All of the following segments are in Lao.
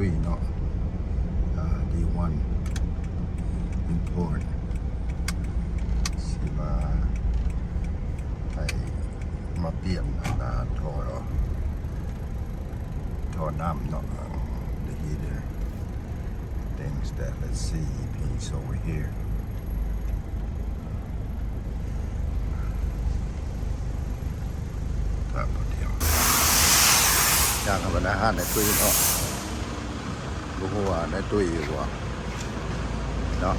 ຕຸ້ຍເນາະ ອາ ດີວັນ ອິມພອດ ຊິວ່າໃຫ້ມາປ່ຽນ ອາ ທໍ່ ທໍ່ນ້ຳເນາະ the heater things there. Let's see if he's over here. ຖ້າບໍ່ດຽວ ຍ່າງເຂົ້າໄປໃນຮ້ານນາຍຕຸ້ຍເນາະ ບໍ່ຮູ້ວ່ານາຍຕຸ້ຍຢູ່ບໍ່ເນາະ.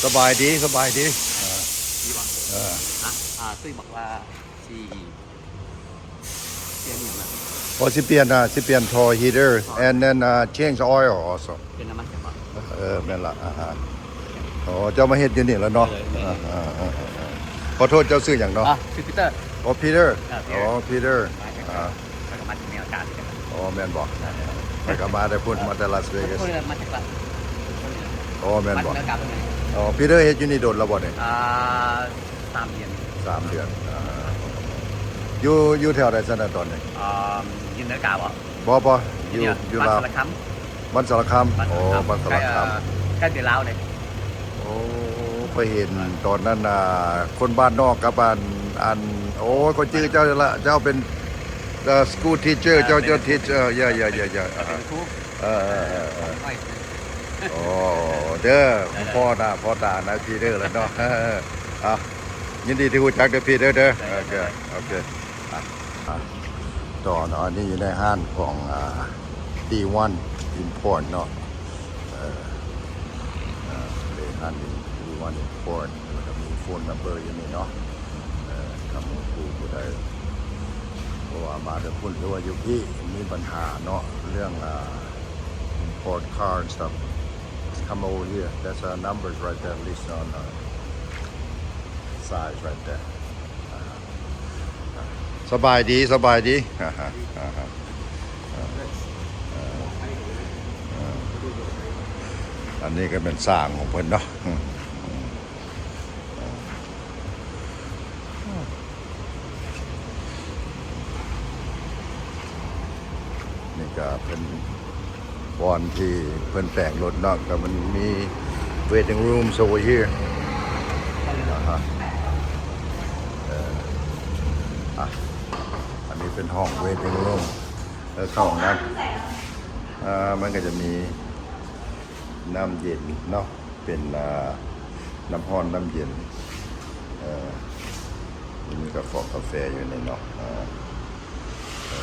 ສະບາຍດີ ສະບາຍດີ ເອີ ດີບໍ່ ເອີ ຮະ ອ່າ ຕຸ້ຍບອກວ່າຊິ ປ່ຽນຫຍັງນະ? ໂອ ຊິປ່ຽນ ອ່າ ຊິປ່ຽນທໍ່ heater and then, uh, change oil also. ປ່ຽນນ້ຳມັນຈັກບາດ? ເອີ ແມ່ນລະ ອ່າ ອໍ ເຈົ້າມາເຮັດຢູ່ນີ້ລະເນາະ. ເອີ ເອີ ເອີ ເອີ ຂໍໂທດ ເຈົ້າຊື່ຫຍັງເນາະ? ອ່າ ຊື່ປີເຕີ. ອໍ ປີເຕີ ອ່າ ປີເຕີ ອໍ ປີເຕີ ມາຈາກ ອ່າ ຂ້ອຍກໍມາຈາກແນວກາງຄືກັນ. ອໍ ແມ່ນບໍ່? ເອີ ຂ້ອຍກໍມາແຕ່ພຸ້ນ ມາແຕ່ລາສເວກັສ. ອໍ ແມ່ນບໍ່? ອໍ ປີເຕີເຮັດຢູ່ນີ້ດົນແລ້ວບໍ່ນີ້? ອ່າ ສາມເດືອນ ສາມເດືອນ ອ່າ ຢູ່ ຢູ່ແຖວໃດຊັ້ນນະຕອນນີ້? ອ່າ ຢູ່ເໜືອກາງບໍ່? ບໍ່ ບໍ່ ຢູ່ ຢູ່ລາວ ບ້ານສາລະຄຳ. ບ້ານສາລະຄຳ ບ້ານສາລະຄຳ ອໍ ບ້ານສາລະຄຳ ໃກ້ ເອີ ໃກ້ເບລາວເດ້. ໂອ້ ຂ້ອຍເຫັນຕອນນັ້ນ ອ່າ ຄົນບ້ານນອກກັບອັນ ອັນ ໂອ້ຍ ຂ້ອຍຈື່ເຈົ້າລະ ເຈົ້າເປັນ ເອີ ສະກູລທີເຈີ ເອີ ເຈົ້າ ເຈົ້າທີເຈີ ເອີ ເອີ ເອີ ເອີ ເອີ ເອີ ເອີ ເອີ ເອີ ເອີ ເອີ ໂອ້ ເດີ ພໍ້ໜ້າພໍ້ຕານະ ພີເຕີລະເນາະ. ເອົາ ຍິນດີທີ່ຮູ້ຈັກເດີ ພີເຕີເດີ. ໂອເຄ ໂອເຄ ອ່ະ ອ່ະ ຕໍ່ເນາະ ອັນນີ້ຢູ່ໃນຮ້ານຂອງ ອ່າ ທີວັນ ອິມພອດເນາະ. ເອີ ເອີ ເປັນຮ້ານ ທີວັນ ອິມພອດ ແລ້ວກໍມີໂຟນນຳເບີຢູ່ນີ້ເນາະ. ເອີ ຖ້າໝູ່ຄູ່ຜູ້ໃດ ເພາະວ່າມາແຕ່ພຸ້ນ ຫຼືວ່າຢູ່ພີ້ມີບັນຫາເນາະ ເລື່ອງ ອ່າ import car and stuff. Just come over here. That's our numbers right there, list on, uh, size right there. ອ່າ ສະບາຍດີ ສະບາຍດີ. ອ່າ ອັນນີ້ກໍເປັນຊ່າງຂອງເພິ່ນເນາະ. ນີ້ກໍເປັນບ່ອນທີ່ເພິ່ນແປງລົດເນາະ ກໍມັນມີ waiting rooms over here. ອ່າຮະ ເອີ ອ່ະ ອັນນີ້ເປັນຫ້ອງ waiting room ເອີ ເຂົ້າຫ້ອງນ້ຳ ອ່າ ມັນກໍຈະມີນ້ຳເຢັນເນາະ. ເປັນ ອ່າ ນ້ຳຮ້ອນນ້ຳເຢັນ ເອີ ມີກາຟອງກາແຟຢູ່ໃນເນາະ ເອີ ເອີ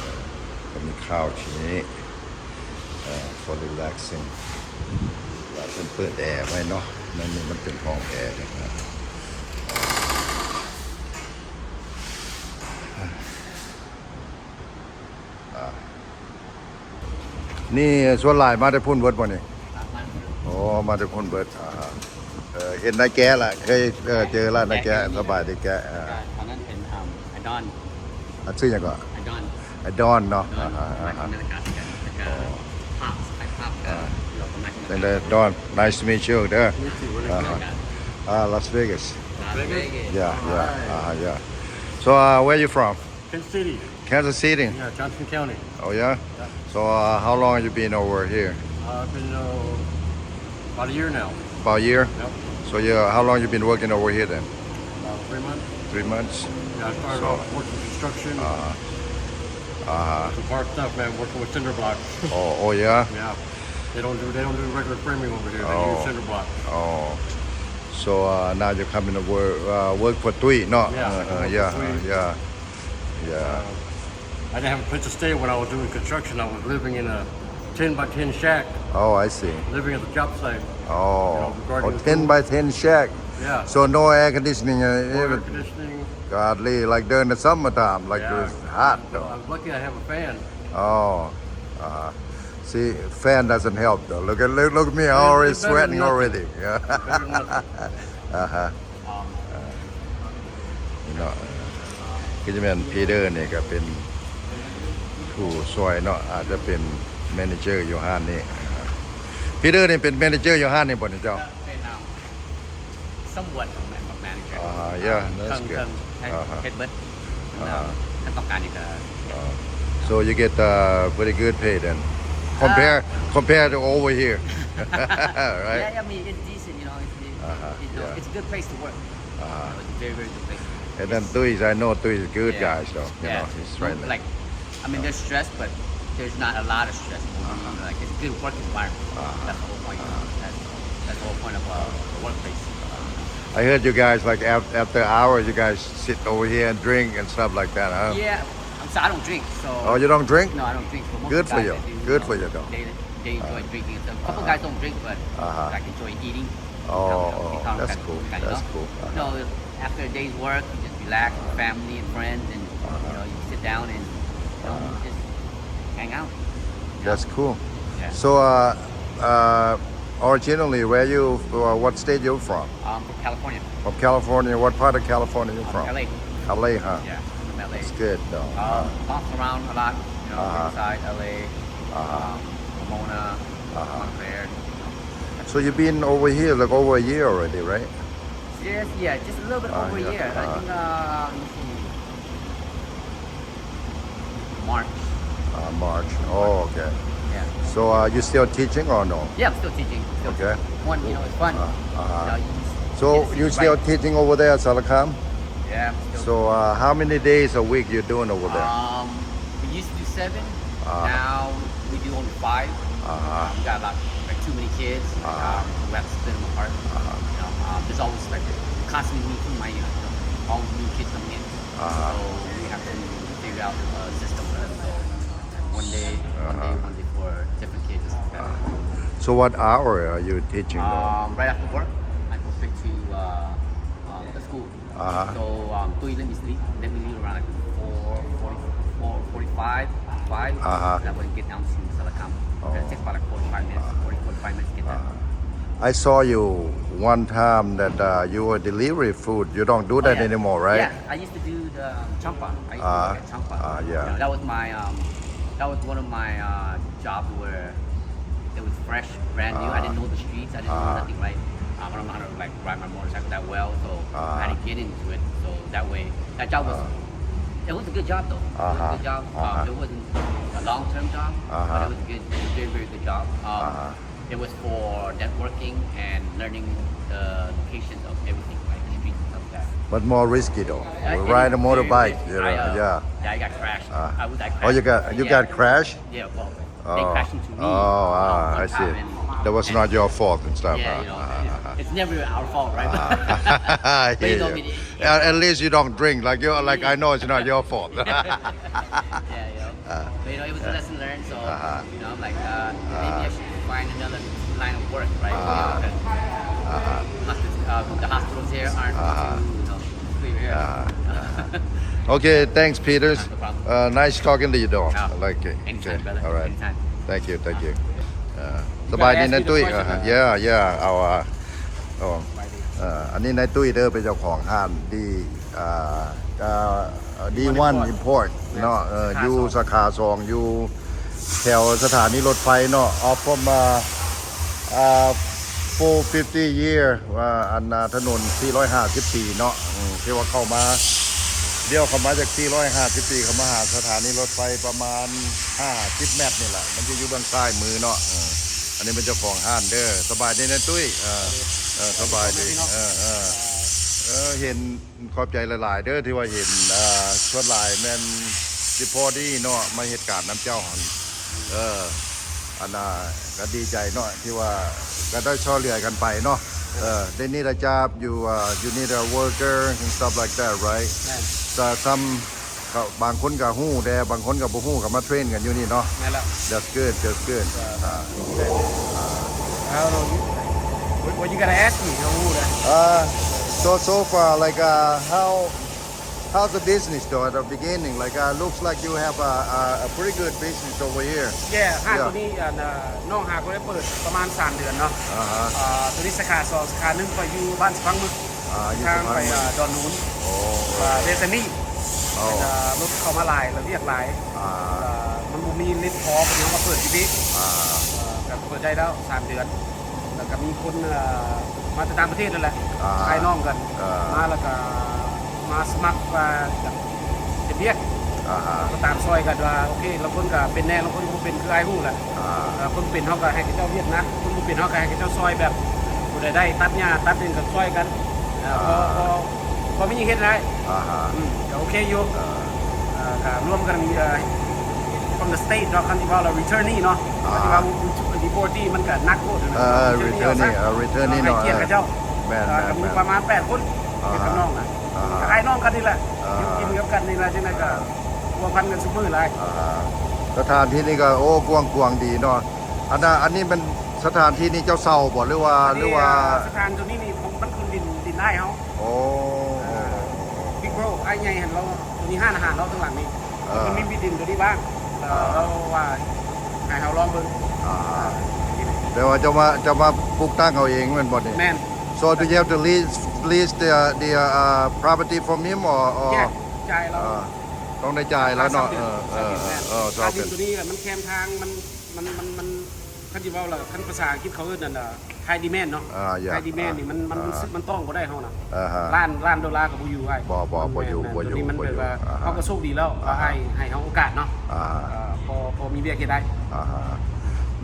ກໍມີ couch ນີ້ ເອີ for relaxing ວ່າເພິ່ນເປີດແອໄວ້ເນາະ ໃນນີ້ມັນເປັນຫ້ອງແອເດ້. ອ່າ ນີ້ສ່ວນຫຼາຍມາແຕ່ພຸ້ນເບິດບໍ່ນີ້? ອໍ ມາແຕ່ພຸ້ນເບິດ. ອ່າ ເອີ ເຫັນນາແກະລະ ເຄີຍ ເອີ ເຈີລະ ນາແກະ. ສະບາຍດີແກະ. ອ່າ ຕອນນັ້ນເປັນ ອ່າ ອາດອນ. ອ່າ ຊື່ຫຍັງເກາະ? ອາດອນ. ອາດອນເນາະ. ອາ ມາຈາກອາເມລິກາຄືກັນ. ແລ້ວກໍ ອ່າ ພາບ ສະພາບພາບ ອ່າ ເຮົາກໍມາຈາກ ເປັນໃດ ອາດອນ? Nice to meet you ເດີ. Meet you. Where you from? ອ່າ Las Vegas. Las Vegas? Yeah, yeah. Hi. ອ່າ yeah. So, uh, where you from? Kansas City. Kansas City? Yeah, Johnson County. Oh, yeah? Yeah. So, uh, how long you been over here? Uh, I've been, uh, about a year now. About a year? Yep. So, yeah, how long you been working over here then? About three months. Three months? Yeah, I started off working construction. Uh-huh. Uh-huh. Some hard stuff, man, working with cinder blocks. Oh, oh, yeah? Yeah. They don't do, they don't do regular framing over here. They use cinder blocks. Oh. So, uh, now you're coming to work, uh, work for Tui, no? Yeah, I work for Tui. Uh, uh, yeah, yeah. Yeah. Uh, I didn't have a place to stay when I was doing construction. I was living in a ten by ten shack. Oh, I see. Living at the job site. Oh. You know, regarding the ten by ten shack. Yeah. So no air conditioning, uh, even. No air conditioning. Godly, like during the summertime, like, yeah, it's hot though. I'm lucky I have a fan. Oh. Uh-huh. See, fan doesn't help though. Look at, look, look at me, I'm already sweating already. Better than nothing. ອ່າຮະ ເນາະ ຄືຈະແມ່ນ Peter ນີ້ກໍເປັນຜູ້ຊ່ວຍເນາະ ອາດຈະເປັນ manager ຢູ່ຮ້ານນີ້. Peter ນີ້ເປັນ manager ຢູ່ຮ້ານນີ້ບໍ່ນີ້ເຈົ້າ? ເປັນ somewhat of a manager. Uh-huh, yeah, that's good. ເຄິ່ງໆ ໃຫ້ Uh-huh. ເຮັດເບິດ Uh-huh. ຄັນຕ້ອງການນີ້ກໍ Uh, so you get uh, pretty good pay then, compare uh, compare to over here, right? Yeah, I mean it's decent, you know. It's, uh-huh, you know, yeah. It's a good place to work. Uh-huh. You know, it's a very, very good place. And then Tuis, I know Tuis is good yeah. guys though. You yeah. know, he's friendly. Like, I mean, there's stress, but there's not a lot of stress. Uh-huh. Like, it's a good work environment. Uh-huh. That's the whole point. Uh-huh. That's, that's the whole point of uh, the workplace. Uh-huh. I heard you guys like af- after hours, you guys sit over here and drink and stuff like that, huh? Yeah, I'm, so I don't drink. So oh, you don't drink? No, I don't drink. But most good for you. Do, good you know, for you though. They, they enjoy uh-huh. drinking. So a couple uh-huh. guys don't drink, but uh-huh. like enjoy eating. Oh, oh, that's cool. That's cool. Uh-huh. No, after a day's work, you just relax with family and friends, and uh-huh. you know, you sit down and you know, uh-huh. just hang out. You know? That's cool. Yeah. So, uh, uh, originally, where you, uh, what state you from? Um, from California. From California. What part of California you um, from? L A. L A, huh? Yeah, from L A. That's good, though. Um, uh-huh. Bounce around a lot. You know, uh-huh. Inside L A, uh-huh. um, Pomona, uh-huh. Montclair. So you've been over here like over a year already, right? Yes, yeah, just a little bit uh, over yeah, a year. Uh, I think uh, let me see, March. Uh, March. Oh, okay. Yeah. So uh, you still teaching or no? Yeah, I'm still teaching. Still okay. Teaching. One, you know, it's fun. Uh, uh-huh. You know, you, so you still right. Teaching over there at Salakam? Yeah. I'm still so uh, how many days a week you doing over there? Um, we used to do seven. Uh-huh. Now we do only five. Uh-huh. Um, we got a lot, like too many kids. Uh-huh. Um, so we have to split them apart. Uh-huh. You know, um, there's always like constantly new, my, you know, all new kids coming in. Uh-huh. So we have to figure out a system for them. So one day, uh-huh. one day, one day for different kids and stuff like that. Uh-huh. So what hour are you teaching? Um, right after work, I go straight to uh, um, the school. Uh-huh. So um, Tuis let me sleep. Let me leave around like four forty, four forty-five, five. Uh-huh. And I'm gonna get down to Salakam. Oh. It takes about like forty-five minutes, forty, forty-five minutes to get there. Uh-huh. I saw you one time that uh, you were delivery food. You don't do that oh, yeah. anymore, right? Yeah, I used to do the um, champa. I used uh-huh. to work at champa. Uh, yeah. You know, that was my um, that was one of my uh, jobs where it was fresh, brand new. Uh-huh. I didn't know the streets. I didn't uh-huh. know nothing, right? Um, I don't know how to like ride my motorcycle that well, so uh-huh. I had to get into it. So that way, that job was uh-huh. it was a good job though. Uh-huh. It was a good job. Uh-huh. Um, it wasn't a long-term job, uh-huh. but it was a good, it was a very, very good job. Um, uh-huh. It was for networking and learning the locations of everything, like the streets and stuff like that. But more risky though. Uh, ride a motorbike, you know, I, uh, yeah. Yeah, I got crashed. Uh, I was, I crashed. Oh, you got you yeah. got crashed? Yeah, well, they oh. crashed into me. Oh, ah, I see. That was not your fault and stuff. Yeah, you know, uh, it's, it's never our fault, right? Uh, but you know, it, it, at least you don't drink. Like you, like I know it's not your fault. yeah, yeah. Uh, but, you know, it was a lesson learned. So, uh-huh. you know, I'm like, uh, maybe I should find another line of work, right? Uh-huh. You know, uh-huh. Hospital, uh, the hospitals here aren't uh-huh. too, you know, clear here. Uh-huh. okay, thanks, Peters. No problem. Uh, nice talking to you, though. Oh, like it. Anytime, okay. brother. All right. Anytime. Thank you, thank you. Uh, ສະບາຍດີນາຍຕຸ້ຍ uh, yeah, yeah, our ເອີ ອັນນີ້ນາຍຕຸ້ຍເດີ ເປັນເຈົ້າຂອງຮ້ານ D ເອີ D one Import ເນາະ ເອີ ຢູ່ສາຂາສອງ ຢູ່ແຖວສະຖານີລົດໄຟເນາະ off from ເອີ four fifty year ວ່າອັນ ຖະໜົນສີ່ຮ້ອຍຫ້າສິບປີເນາະ ທີ່ວ່າເຂົ້າມາ ລ້ຽວເຂົ້າມາຈາກສີ່ຮ້ອຍຫ້າສິບປີ ເຂົ້າມາຫາສະຖານີລົດໄຟປະມານຫ້າສິບແມັດນີ້ແຫຼະ ມັນຈະຢູ່ເບື້ອງຊ້າຍມືເນາະ ອັນນີ້ເປັນເຈົ້າຂອງຮ້ານເດີ ສະບາຍດີນາຍຕຸ້ຍ ເອີ ເອີ ສະບາຍດີ ເອີ ເອີ ເອີ ເຫັນ ຂອບໃຈຫຼາຍໆເດີທີ່ວ່າເຫັນ ເອີ ສ່ວນຫຼາຍແມ່ນຊິພໍດີເນາະ ມາເຮັດການນຳເຈົ້າຫັ້ນ ເອີ ອັນນ່າ ກໍດີໃຈເນາະ ທີ່ວ່າກໍໄດ້ຊ່ວຍເຫຼືອກັນໄປເນາະ ເອີ they need a job you uh, you need a worker and stuff like that, right? ແມ່ນ so some ກໍບາງຄົນກໍຮູ້ແດ່ ບາງຄົນກໍບໍ່ຮູ້ ກໍມາເທຣນກັນຢູ່ນີ້ເນາະ ແມ່ນແລ້ວ that's good, that's good. ອ່າ I don't know. You, what, what you gotta ask me? ເຮົາຮູ້ນະ Uh, so, so far, like, uh, how, how's the business though at the beginning? Like, uh, looks like you have a, a, a pretty good business over here. Yeah, ຮ້ານ Yeah. ໂຕນີ້ ອັນ ເອີ ນ້ອງຫາກໍໄດ້ເປີດປະມານສາມເດືອນເນາະ ອ່າຮະ ອ່າ ໂຕນີ້ສາຂາສອງ ສາຂາໜຶ່ງຂ້ອຍຢູ່ບ້ານສະພັງມຶກ ອ່າ ຢູ່ ທາງໄປ ສະພັງມຶກ ອ່າ ດອນໜູນ ໂອ້ ອ່າ ເວສະນີ ໂອ້ ເປັນ ອ່າ ລົດເຂົ້າມາຫຼາຍ ລະວຽກຫຼາຍ ອ່າ ອ່າ ມັນບໍ່ມີລິດພໍ ເພິ່ນເອົາມາເປີດຢູ່ພີ້ ອ່າ ເອີ ກໍເປີດໄດ້ແລ້ວສາມເດືອນ ແລ້ວກໍມີຄົນ ເອີ ມາແຕ່ຕ່າງປະເທດນັ້ນແຫຼະ ອ່າ ອ້າຍນ້ອງກັນ ເອີ ມາແລ້ວກໍມາສະໝັກວ່າຢາກເຮັດວຽກ ອ່າຮະ ກໍຕາມຊ່ອຍກັນວ່າ ໂອເຄ ລາງຄົນກໍເປັນແດ່ ລາງຄົນກໍບໍ່ເປັນ ຄືອ້າຍຮູ້ແຫຼະ ອ່າ ເອີ ຄົນເປັນເຮົາກໍໃຫ້ເຂົາເຈົ້າວຽກໜັກ ຄົນບໍ່ເປັນເຮົາກໍໃຫ້ເຂົາເຈົ້າຊ່ອຍແບບຜູ້ໃດໄດ້ຕັດຫຍ້າຕັດຫຍັງກໍຊ່ອຍກັນ ເອີ ອ່າ ພໍ ພໍ ພໍມີຫຍັງເຮັດໄດ້ ອ່າຮະ ອືມ ກໍໂອເຄຢູ່ ເອີ ເອີ ກໍລວມກັນ ເອີ from the state ເນາະ ຄັນທີ່ວ່າລາວ returnee ເນາະ ອ່າ ຄັນທີ່ວ່າ deportee ມັນກໍໜັກໂພດນະ ເອີ returnee returnee ເອີ returnee ເນາະ ໃຫ້ກຽດເຂົາເຈົ້າ ແມ່ນໆໆ ກໍມີປະມານແປດຄົນ ອ່າ ເປັນພີ່ນ້ອງນະ ອ່າ ກໍອ້າຍນ້ອງກັນນີ້ແຫຼະ ອ່າ ຢູ່ກິນກັບກັນນີ້ລະ ຈັ່ງໃດກໍພົວພັນກັນຊຸມື້ຫຼາຍ ອ່າ ສະຖານທີ່ນີ້ກໍ ໂອ້ ກວ້າງຂວາງດີເນາະ ອັນນັ້ນ ອັນນີ້ມັນ ສະຖານທີ່ນີ້ເຈົ້າເຊົ່າບໍ່ ຫຼືວ່າ ອັນນີ້ ຫຼືວ່າ ອ່າ ສະຖານທີ່ນີ້ນີ້ ມັນຄືດິນ ດິນອ້າຍເຮົາ ໂອ້ ເອີ ບິກໂບຣອ້າຍໃຫຍ່ຫັ້ນລາວ ໂຕນີ້ຮ້ານອາຫານລາວທາງຫຼັງນີ້ ເອີ ເພິ່ນມີທີ່ດິນໂຕນີ້ວ່າງ ເອີ ເອີ ລາວວ່າໃຫ້ເຮົາລອງເບິ່ງ ອ່າ ແຕ່ວ່າເຈົ້າມາ ເຈົ້າມາປຸກຕັ້ງເອົາເອງແມ່ນບໍ່ນີ້? ແມ່ນ So do you have to lease lease the the uh property from him or or yeah ຈ່າຍລາວ ເອີ ຕ້ອງໄດ້ຈ່າຍລາວເນາະ ເອີ ເອີ ເອີ ເອີ ເອີ ເອີ ເອີ ເອີ ເອີ ເອີ ເອີ ມັນແຄມທາງ ມັນ ມັນ ມັນ ມັນ ຄັນຊິເວົ້າລະ ຄັນພາສາອັງກິດເຂົາເອີ້ນອັນ high demand ເນາະ ອ່າ yeah high demand ນີ້ ມັນ ມັນ ອ່າ ມັນ ມັນຕ້ອງບໍ່ໄດ້ເຮົານະ ອ່າຮະ ລ້ານ ລ້ານໂດລາກໍບໍ່ຢູ່ອ້າຍ ບໍ່ ບໍ່ ບໍ່ຢູ່ ບໍ່ຢູ່ ບໍ່ຢູ່ ໂຕນີ້ມັນແບບວ່າ ອ່າຮະ ເຮົາກໍໂຊກດີແລ້ວ ອ່າຮະ ອ້າຍໃຫ້ເຮົາໂອກາດເນາະ ອ່າ ເອີ ພໍ ພໍມີວຽກເຮັດໄດ້ ອ່າຮະ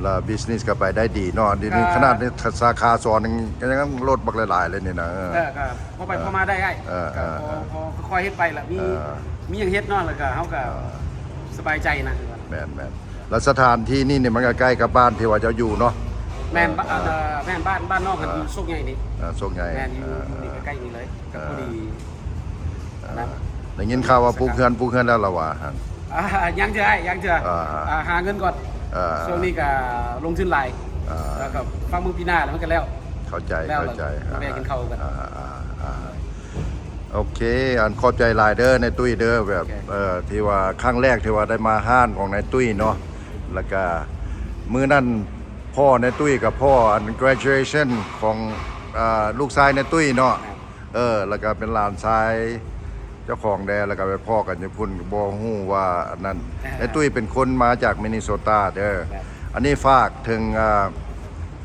ແລ້ວ business ກໍໄປໄດ້ດີເນາະ ດຽວນີ້ ກໍ ຂະໜາດສາຂາສອງຍັງ ຍັງລົດບັກຫຼາຍໆເລີຍນີ້ນະ ເອີ ເອີ ກໍພໍໄປ ເອີ ພໍມາໄດ້ອ້າຍ ເອີ ກໍພໍ ເອີ ພໍຄ່ອຍໆເຮັດໄປລະ ມີ ເອີ ມີຫຍັງເຮັດເນາະ ແລ້ວກໍເຮົາກໍ ເອີ ສະບາຍໃຈນະ ແມ່ນໆ ແລ້ວສະຖານທີ່ນີ້ນີ້ມັນກໍໃກ້ກັບບ້ານທີ່ວ່າເຈົ້າຢູ່ເນາະ ແມ່ນ ເອີ ບ້ານ ເອີ ເອີ ແມ່ນ ບ້ານ ບ້ານນ້ອງ ເອີ ຢູ່ໂຊກໃຫຍ່ນີ້ ເອີ ໂຊກໃຫຍ່ ແມ່ນ ຢູ່ ເອີ ຢູ່ນີ້ໃກ້ໆນີ້ເລີຍ ເອີ ກໍພໍດີ ເອີ ນັ້ນ ໄດ້ຍິນຂ່າວວ່າປຸກເຮືອນ ປຸກເຮືອນແລ້ວລະວ່າຫັ້ນ ອ່າ ຍັງເທື່ອອ້າຍ ຍັງເທື່ອ ອ່າ ອ່າ ຫາເງິນກ່ອນ ເອີ ຊ່ວງນີ້ກໍລົງທຶນຫຼາຍ ອ່າ ແລ້ວກໍຟັງເບິ່ງປີໜ້າແລ້ວມັນກໍແລ້ວ ເຂົ້າໃຈ ແລ້ວ ເຂົ້າໃຈ ແລ້ວກໍແວະກິນເຂົ້າກັນ ອ່າ ອ່າ ອ່າ ໂອເຄ ອັນຂອບໃຈຫຼາຍເດີນາຍຕຸ້ຍເດີ ແບບ ໂອເຄ ເອີ ທີ່ວ່າຄັ້ງແລກທີ່ວ່າໄດ້ມາຮ້ານຂອງນາຍຕຸ້ຍເນາະ ແລ້ວກະມື້ນັ້ນພໍ່ນາຍຕຸ້ຍກັບພໍ່ອັນ graduation ຂອງ ອ່າ ລູກຊາຍນາຍຕຸ້ຍເນາະ ແມ່ນ ເອີ ແລ້ວກະເປັນຫຼານຊາຍເຈົ້າຂອງແດ່ ແລ້ວກະໄປພໍ້ກັນຢູ່ພຸ້ນ ບໍ່ຮູ້ວ່າອັນນັ້ນ ແມ່ນ ນາຍຕຸ້ຍເປັນຄົນມາຈາກ Minnesota ເດີ ແມ່ນ ອັນນີ້ຝາກເຖິງ ອ່າ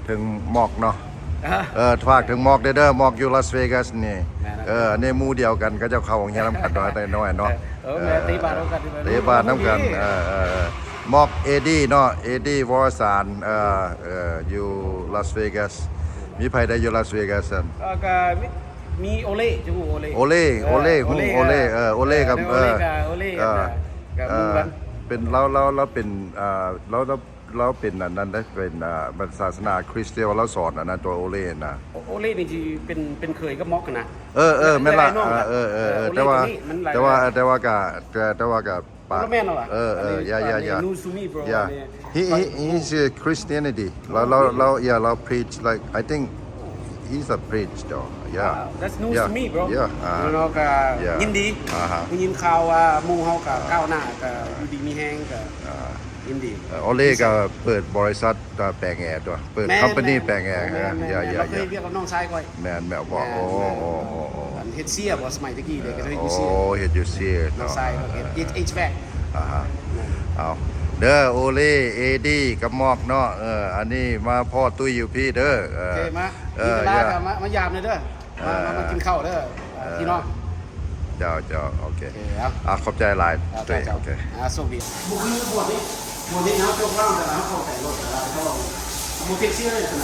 ເຖິງມອກເນາະ ເອີ ເອີ ຝາກເຖິງມອກເດີ ເດີ ມອກຢູ່ Las Vegas ນີ້ ແມ່ນ ເອີ ອັນນີ້ໝູ່ດຽວກັນ ເຂົາເຈົ້າເຂົ້າໂຮງຮຽນນຳກັນນ້ອຍ ນ້ອຍເນາະ ເອີ ເອີ ເອີ ເຕະບານນຳກັນ ເອີ ເຕະບານນຳກັນ ເອີ ເອີ ເອີ ມອກ ເອດີ ເນາະ ເອດີ ວໍລະສານ ເອີ ເອີ ຢູ່ Las Vegas ມີໃຜໄດ້ຢູ່ Las Vegas ຊັ້ນ ເອີ ກໍມີ ມີໂອເລ ຈະຮູ້ໂອເລ ໂອເລ ເອີ ໂອເລ ຮູ້ໂອເລ ເອີ ເອີ ໂອເລກັບ ເອີ ໂອເລ ເອີ ກໍ ກໍ ເອີ ໝູ່ກັນ ເປັນ ລາວ ລາວ ລາວເປັນ ອ່າ ລາວ ລາວ ລາວເປັນອັນນັ້ນເດ້ ເປັນ ອ່າ ສາສະໜາຄຣິສທີ່ວ່າລາວສອນອັນນັ້ນ ຕົວໂອເລນະ ໂອ ໂອເລນີ້ຊິເປັນ ເປັນເຂີຍກັບມອກຫັ້ນນະ ເອີ ເອີ ແມ່ນລະ ເອີ ເອີ ເອີ ແຕ່ວ່າ ແຕ່ວ່າ ແຕ່ວ່າກະ ແຕ່ ແຕ່ວ່າກະ ປະ ບໍ່ແມ່ນແລ້ວຫວາ ເອີ ເອີ yeah yeah yeah news to me bro yeah he he he's a Christianity ລາວ ລາວ ລາວ yeah ລາວ preach like I think he's a preach though yeah that's news to me bro yeah ເນາະ ກໍຍິນດີ ໄດ້ຍິນຂ່າວວ່າໝູ່ເຮົາກໍກ້າວໜ້າ ກໍຢູ່ດີມີແຮງ ກໍຍິນດີ ໂອເລກໍເປີດບໍລິສັດ ແປງແອຕົວະ ເປີດ company ແປງແອ ເອີ ເຄີຍວຽກກັບນ້ອງຊາຍຂ້ອຍ ແມ່ນແມ່ນບໍ່ ໂອ້ ເຮັດເຊຍບໍ່ ສະໄໝແຕ່ກີ້ເດ້ ກໍເຮັດຢູ່ເຊຍ ເຮັດຢູ່ເຊຍ ນ້ອງຊາຍເຮັດ ເຮັດ HVAC ອ່າຮະ ເອົາເດີ ໂອເລ ເອດີ ກັບມອກເນາະ ເອີ ອັນນີ້ມາພໍ້ຕຸ້ຍຢູ່ພີ້ເດີ ເອີ ມາ ເອີ ມາ ມາຢາມແດ່ເດີ ມາ ມາກິນເຂົ້າເດີ ພີ່ນ້ອງ ເຈົ້າ ເຈົ້າ ໂອເຄ ອ່າ ຂອບໃຈຫຼາຍ ຕຸ້ຍ ໂອເຄ ອ່າ ໂຊກດີ ບໍ່ຄືບ່ອນນີ້ ບໍ່ເຮັດໃຫ້ເຮົາຈົບລາວ ແຕ່ເຮົາເຂົ້າໃຈໂລດ ແຕ່ລາວເຈົ້າບໍ່ເປັນເຊຍເລີຍ ອັນ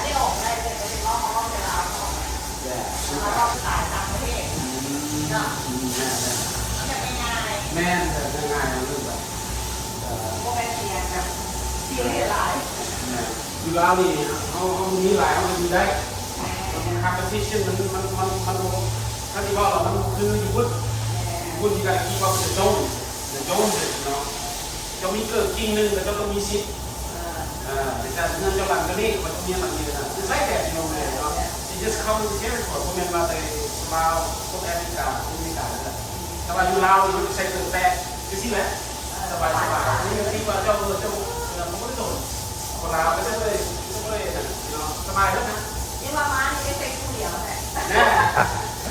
ນີ້ອອກໄດ້ເລີຍ ເຂົາເວົ້າ ເຂົາເວົ້າແຕ່ລາວ ເຂົາເວົ້າ ເຂົາເວົ້າສະໄຕຕ່າງປະເທດ ອືມ ເນາະ ແມ່ນໆ ແມ່ນ ງ່າຍໆ ເລື່ອງແບບ ບໍ່ແມ່ນເສຍ ແບບເສຍຫຼາຍ ແມ່ນ ຢູ່ລາວນີ້ ເຮົາ ເຮົາມີຫຼາຍ ເຮົາກໍຢູ່ໄດ້ competition ມັນ ມັນ ມັນ ມັນບໍ່ ຄັນຊິເວົ້າລະມັນຄືຢູ່ພຸ້ນ ຢູ່ພຸ້ນທີ່ວ່າ ທີ່ວ່າເປັນໂຈນ ເປັນໂຈນເນາະ ເຈົ້າມີເກີບກິ່ງໜຶ່ງ ແລ້ວເຈົ້າຕ້ອງມີສິດ ເອີ ເອີ ແຕ່ເຮືອນເຈົ້າຫຼັງຕົວນີ້ ເຂົາເຈົ້າມີຫຼັງນີ້ນະ it's like that you know man ເນາະ you just come in the territory ບໍ່ແມ່ນວ່າໄປລາວ ພວກແອຟຣິກາ ພວກອາເມລິກາ ແຕ່ວ່າຢູ່ລາວນີ້ ມັນໃສ່ເກີບແປະ ຈັ່ງຊີ້ແຫຼະ ສະບາຍໆ ນີ້ຄືວ່າເຈົ້າ ເຈົ້າ ເອີ ບໍ່ໄດ້ໂດນ ຄົນລາວກໍຈະບໍ່ໄດ້ ຈະບໍ່ໄດ້ນັ້ນເນາະ ສະບາຍເລີຍນະ ຍັງວ່າມານີ້ໄດ້ໃສ່ຄູ່ດຽວແຫຼະ ແນ່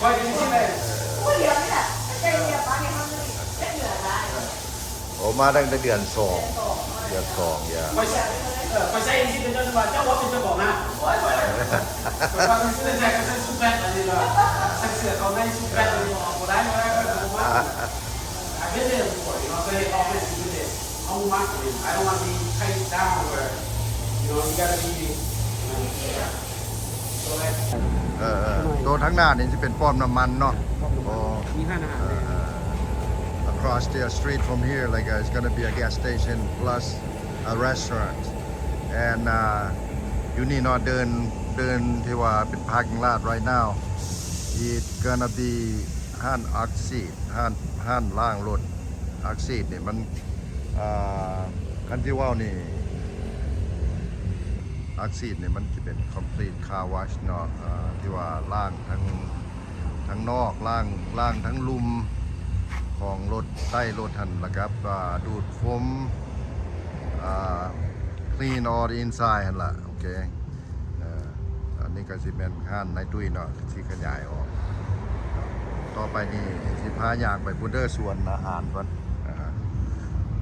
ຂ້ອຍກໍຈັ່ງຊີ້ແຫຼະ ຄູ່ດຽວນີ້ແຫຼະ ໃສ່ດຽວມານີ້ມັນຈະເຫຼືອຫຼາຍ ໂອ້ ມາຕັ້ງແຕ່ເດືອນສອງ ເດືອນສອງ ເດືອນສອງ ຢາ ຂ້ອຍ ເອີ ຂ້ອຍໃສ່ຈັ່ງຊີ້ເປັນເຈົ້າ ເຈົ້າວ່າເປັນເຈົ້າຂອງຮ້ານ. ໂອ້ຍ ຂ້ອຍ ຂ້ອຍວ່າມັນຄືໃສ່ ໃສ່ຊຸດແບບອັນນີ້ລະ ໃສ່ເສື້ອເຂົາໃນຊຸດແບບອັນນີ້ອອກບໍ່ໄດ້ ບໍ່ໄດ້ ບໍ່ໄດ້. I've been there before, you know, they often do this. How much? I mean, I don't want to be tied down where, you know, you gotta be, you know, so that ເອີ ໂຕທາງໜ້ານີ້ຊິເປັນປ້ອມນ້ຳມັນເນາະ. ປ້ອມນ້ຳມັນ ໂອ້ ມີຮ້ານອາຫານ ເອີ ແດ່ ເອີ across the street from here, like, uh, it's gonna be a gas station plus a restaurant. And, uh, ຢູ່ນີ້ເນາະ ເດີນ ເດີນທີ່ວ່າເປັນ parking lot right now, it's gonna be ຮ້ານອັດສີດ ຮ້ານ ຮ້ານລ້າງລົດ. ອັດສີດນີ້ມັນ ອ່າ ຄັນຊິເວົ້ານີ້ ອັດສີດນີ້ມັນຊິເປັນ complete car wash ເນາະ ເອີ ທີ່ວ່າລ້າງທັງ ທັງນອກ ລ້າງ ລ້າງທັງລຸ່ມຂອງລົດ ໃຕ້ລົດຫັ້ນ ແລ້ວກໍ ອ່າ ດູດຝຸ່ນ ອ່າ clean all the inside ຫັ້ນລະ. ໂອເຄ ເອີ ອັນນີ້ກໍຊິແມ່ນຮ້ານນາຍຕຸ້ຍເນາະ ຊິຂະຫຍາຍອອກ. ຕໍ່ໄປນີ້ຊິພາຍ່າງໄປພຸ້ນເດີ ສວນອາຫານເພິ່ນ ເອີ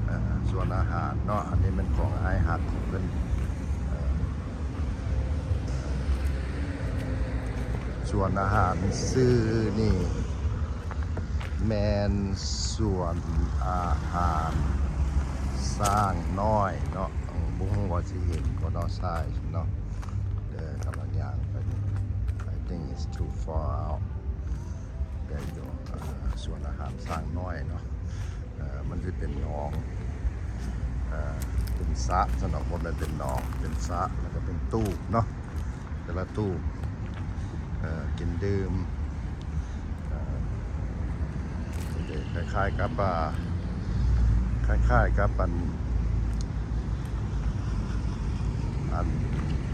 ເອີ ສວນອາຫານເນາະ. ອັນນີ້ແມ່ນຂອງອ້າຍຮັກເພິ່ນ ເອີ ສວນອາຫານຊື່ນີ້ແມ່ນສວນອາຫານຊ້າງນ້ອຍເນາະ. ບໍ່ຮູ້ວ່າຊິເຫັນບໍ່ເນາະ ຊາຍເນາະ. ເອີ ກຳລັງຍ່າງໄປ I think it's too far out. ໄດ້ຢູ່ ເອີ ສວນອາຫານຊ້າງນ້ອຍເນາະ. ເອີ ມັນຊິເປັນໜອງ ເອີ ເປັນສະຊັ້ນເນາະ ບໍ່ແມ່ນເປັນໜອງ ເປັນສະ ແລ້ວກໍເປັນຕູບເນາະ. ແຕ່ລະຕູ້ ເອີ ກິນດື່ມ ເອີ ຄ້າຍໆກັບ ອ່າ ຄ້າຍໆກັບອັນ ອັນ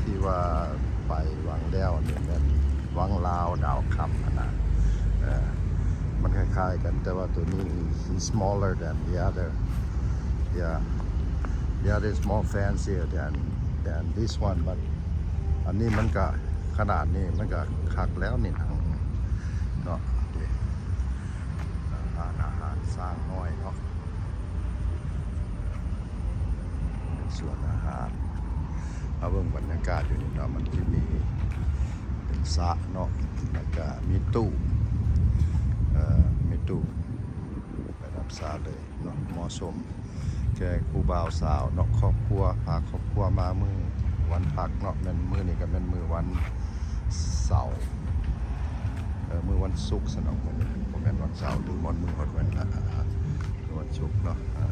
ທີ່ວ່າໄປວັງແລ້ວນີ້ແມ່ນວັງລາວດາວຄຳຫັ້ນນະ. ເອີ ມັນຄ້າຍໆກັນ ແຕ່ວ່າໂຕນີ້ is smaller than the other. Yeah, the other is more fancier than than this one, but ອັນນີ້ມັນກະຂະໜາດນີ້ມັນກະຄັກແລ້ວນີ້ນະເນາະ. ເດ້ ຮ້ານອາຫານຊ້າງນ້ອຍເນາະ ເປັນສວນອາຫານ. ມາເບິ່ງບັນຍາກາດຢູ່ນີ້ເນາະ ມັນຈະມີເປັນສະເນາະ ແລ້ວກະມີຕູ້ ເອີ ມີຕູ້ໄປນຳສະເລີຍ. ເນາະ ເໝາະສົມແກ່ຄູ່ບ່າວສາວເນາະ ຄອບຄົວ ພາຄອບຄົວມາມື້ວັນພັກເນາະ. ແມ່ນມື້ນີ້ກໍແມ່ນມື້ວັນເສົາ ເອີ ມື້ວັນສຸກຊັ້ນເນາະ. ມື້ນີ້ບໍ່ແມ່ນວັນເສົາ ຫຼື ມັນມື້ຮອດວັນ ອ່າ ມື້ວັນສຸກເນາະ. ອ່າ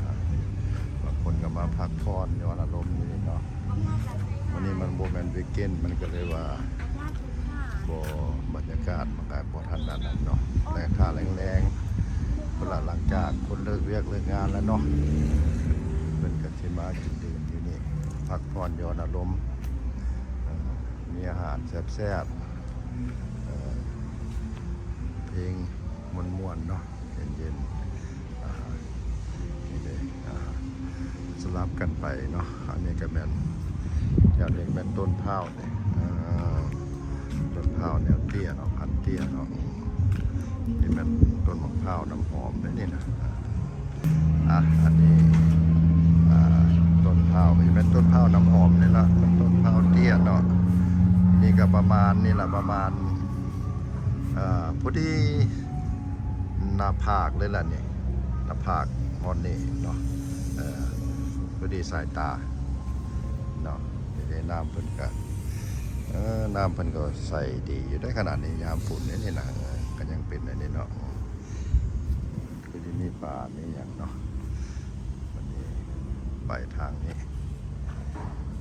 ບາງຄົນກໍມາພັກຜ່ອນ ຍ້ອນອາລົມນີ້ເນາະ. ມື້ນີ້ມັນບໍ່ແມ່ນວີກເອັນ ມັນກໍເລີຍວ່າ ບໍ່ ບັນຍາກາດມັນກໍບໍ່ທັນອັນນັ້ນເນາະ. ແຕ່ຖ້າແລງໆ ເວລາຫຼັງຈາກຄົນເລີກວຽກເລີກງານແລ້ວເນາະ ເພິ່ນກໍຊິມາກິນດື່ມຢູ່ນີ້ ພັກຜ່ອນຢ່ອນອາລົມ. ເອີ ມີອາຫານແຊບໆ ເອີ ເພງມ່ວນໆເນາະ ເຢັນໆ. ອ່າ ນີ້ເດ້ ອ່າ ສະຫຼັບກັນໄປເນາະ. ອັນນີ້ກໍແມ່ນ ແຖວນີ້ແມ່ນຕົ້ນພ້າວເດ້ ອ່າ ຕົ້ນພ້າວແນວເຕ້ຍເນາະ ພັນເຕ້ຍເນາະ. ນີ້ແມ່ນຕົ້ນໝາກພ້າວນ້ຳຫອມເດ້ນີ້ນະ. ອ່າ ອັນນີ້ ອ່າ ຕົ້ນພ້າວ ນີ້ແມ່ນຕົ້ນພ້າວນ້ຳຫອມນີ້ລະ ມັນຕົ້ນພ້າວເຕ້ຍເນາະ. ນີ້ກໍປະມານນີ້ລະ ປະມານ ເອີ ພໍດີໜ້າຜາກເລີຍລະນີ້ ໜ້າຜາກຮອດນີ້ເນາະ. ເອີ ພໍດີສາຍຕາເນາະ. ນີ້ເດ້ ນ້ຳເພິ່ນກະ ເອີ ນ້ຳເພິ່ນກໍໃສດີຢູ່ໄດ໋ ຂະໜາດນີ້ຍາມຝົນນີ້ນະ ເອີ ກໍຍັງເປັນອັນນີ້ເນາະ. ຄືຊິມີປາມີຫຍັງເນາະ. ບັດນີ້ໄປທາງນີ້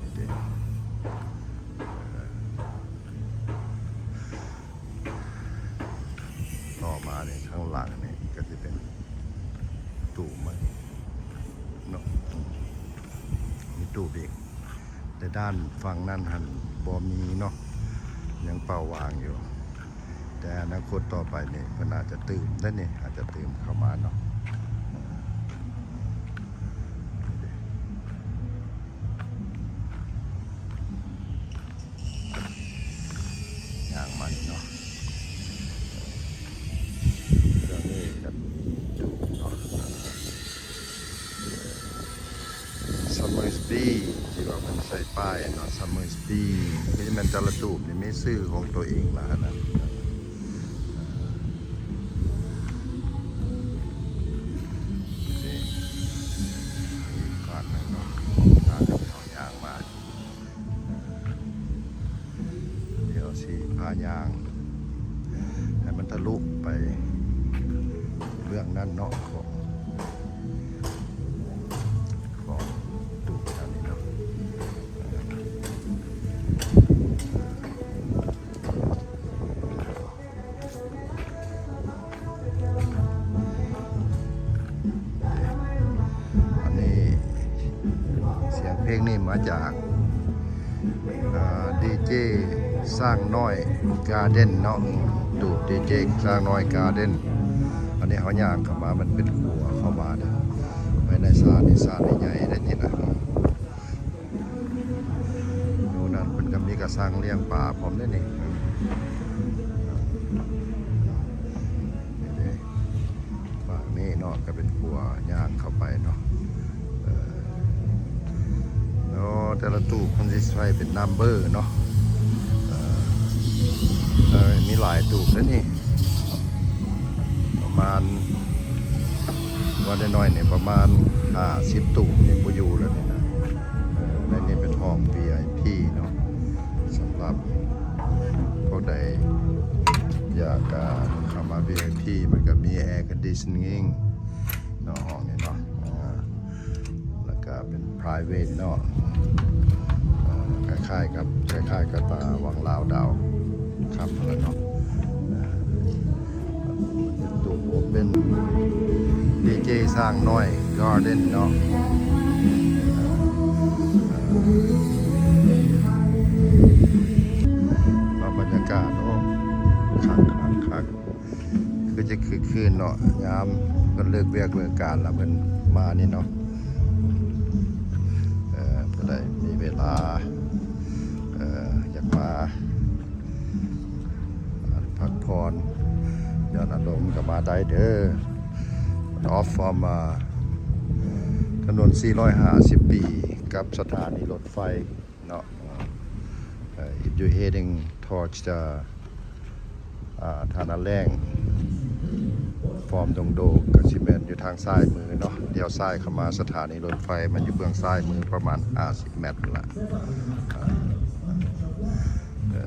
ນີ້ເດ້ ເອີ ຕໍ່ມານີ້ ທາງຫຼັງນີ້ກໍຊິເປັນຕູ້ໃໝ່ເນາະ ມີຕູ້ເບກ ແຕ່ດ້ານຝັ່ງນັ້ນຫັ້ນບໍ່ມີເນາະ ຍັງເປົ່າວ່າງຢູ່. ແຕ່ອະນາຄົດຕໍ່ໄປນີ້ ເພິ່ນອາດຈະຕື່ມໄດ້ນີ້ ອາດຈະຕື່ມເຂົ້າມາເນາະ. ຍ່າງມານີ້ເນາະ ແຖວນີ້ກໍມີຢູ່ເນາະ. ສຳ Summer City ທີ່ວ່າເພິ່ນໃສ່ປ້າຍເນາະ Summer City ຄືຈະແມ່ນແຕ່ລະຕູບນີ້ມີຊື່ຂອງຕົວເອງລະຫັ້ນນະ. ນີ້ ອີກຟາກໜຶ່ງເນາະ ທາງທີ່ເຮົາຍ່າງມາ. ດຽວຊິພາຍ່າງໃຫ້ມັນທະລຸໄປເບື້ອງນັ້ນເນາະ ຂອງ ຂອງຕູບທາງນີ້ເນາະ. ອັນນີ້ ສຽງເພງນີ້ມາຈາກ ເອີ ດີເຈຊ້າງນ້ອຍກາເດນເນາະ ຕູບດີເຈຊ້າງນ້ອຍກາເດນ. ອັນນີ້ເຮົາຍ່າງເຂົ້າມາ ມັນເປັນຂົວເຂົ້າມາເດ້ ໄປໃນສານນີ້ ສານໃຫຍ່ໆເດ້ນີ້ນະ. ຢູ່ນັ້ນເພິ່ນກໍມີກະຊັງລ້ຽງປາພ້ອມເດ້ນີ້. ນີ້ເດ້ ຟາກນີ້ເນາະ ກໍເປັນຂົວຍ່າງເຂົ້າໄປເນາະ. ເອີ ແລ້ວແຕ່ລະຕູບເພິ່ນຊິໃສ່ເປັນນຳເບີເນາະ. ເອີ ເອີ ມີຫຼາຍຕູບເດ້ນີ້ ປະມານ ວ່ານ້ອຍໆນີ້ປະມານຫ້າສິບຕູບນີ້ບໍ່ຢູ່ແລ້ວນີ້ນະ. ເອີ ໃນນີ້ເປັນຫ້ອງ ວີໄອພີ ເນາະ ສຳລັບພວກໃດຢາກ ເອີ ເຂົ້າມາ ວີໄອພີ ມັນກໍມີ air conditioning ເນາະ ຫ້ອງນີ້ເນາະ. ເອີ ແລ້ວກະເປັນ private ເນາະ ເອີ ຄ້າຍໆກັບ ຄ້າຍໆກັບ ອາ ວັງລາວດາວຄຳຫັ້ນລະເນາະ. ເອີ ເປັນຕູ້ open ດີເຈຊ້າງນ້ອຍກາເດນເນາະ. ເອີ ວ່າບັນຍາກາດ ໂອ້ ຄັກໆໆ ຄືຈະຄຶກຄື້ນເນາະ ຍາມເພິ່ນເລີກວຽກເລີກການລະເພິ່ນມານີ້ເນາະ. ເອີ ຜູ້ໃດມີເວລາ ເອີ ຢາກມາພັກຜ່ອນຢ່ອນອາລົມກໍມາໄດ້ເດີ. Off from ອາ ຖະໜົນສີ່ຮ້ອຍຫ້າສິບປີ ກັບສະຖານີລົດໄຟ ເນາະ. ເອີ if you heading towards the ອາ ທ່ານາແລ້ງ from ດົງໂດກ ກໍຊິແມ່ນຢູ່ທາງຊ້າຍມືເນາະ. ລ້ຽວຊ້າຍເຂົ້າມາສະຖານີລົດໄຟ ມັນຢູ່ເບື້ອງຊ້າຍມືປະມານຫ້າສິບແມັດລະ. ເອີ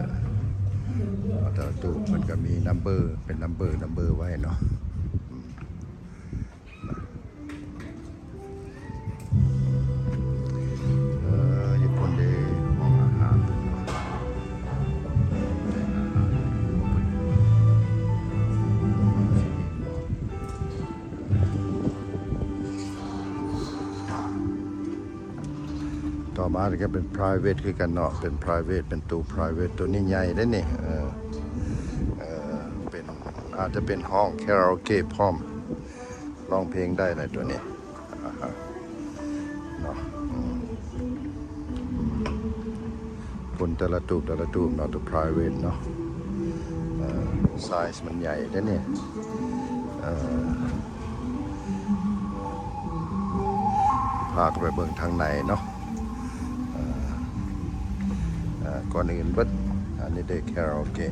ແຕ່ລະຕູ້ເພິ່ນກໍມີນຳເບີ ເປັນນຳເບີ ນຳເບີໄວ້ເນາະ. ເອີ ຍີ່ປຸ່ນເດ້ ຫ້ອງອາຫານ ຕໍ່ມານີ້ກໍເປັນ private ຄືກັນເນາະ ເປັນ private ເປັນຕູ້ private ໂຕນີ້ໃຫຍ່ເດ້ນີ້. ເອີ ເອີ ເປັນ ອາດຈະເປັນຫ້ອງຄາຣາໂອເກະພ້ອມ ຮ້ອງເພງໄດ້ແຫຼະໂຕນີ້ ອາຮະ ເນາະ. ອືມ ເປັນແຕ່ລະຕູບ ແຕ່ລະຕູບເນາະ ໂຕ private ເນາະ. ເອີ ໄຊສ໌ມັນໃຫຍ່ເດ້ນີ້. ເອີ ພາເຂົ້າໄປເບິ່ງທາງໃນເນາະ. ເອີ ເອີ ກ່ອນອື່ນເບິດ ອັນນີ້ເດ້ຄາຣາໂອເກະ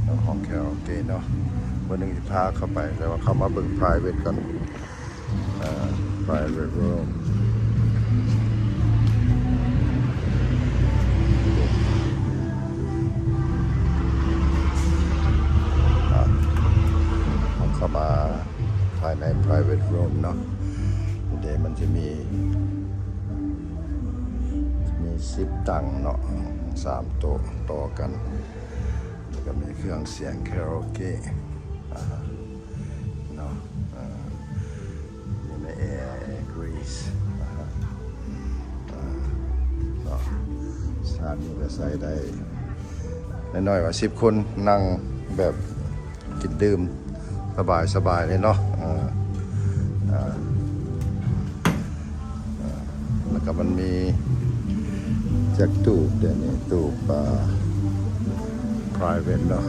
ເນາະ ຫ້ອງຄາຣາໂອເກະເນາະ. ມື້ໜຶ່ງຊິພາເຂົ້າໄປ ແຕ່ວ່າເຂົ້າມາເບິ່ງ private ກ່ອນ. ເອີ private room ເຂົ້າມາ ພາຍໃນ private room ເນາະ ເດ ມັນຈະມີ ມີສິບຕັ່ງເນາະ ສາມໂຕະຕໍ່ກັນ ແລ້ວກໍມີເຄື່ອງສຽງຄາຣາໂອເກະ ອາ ເນາະ ເອີ ມີແມ່ແອ ແອກຣີສ ອາ ເນາະ ສະຖານນີ້ກໍໃຊ້ໄດ້ ໜ້ອຍໆວ່າສິບຄົນ ນັ່ງແບບ ກິນດື່ມສະບາຍໆເລີຍເນາະ. ເອີ ເອີ ເອີ ແລ້ວກໍມັນມີຈັກຕູບເດນີ້ ຕູບ ອາ private ເນາະ.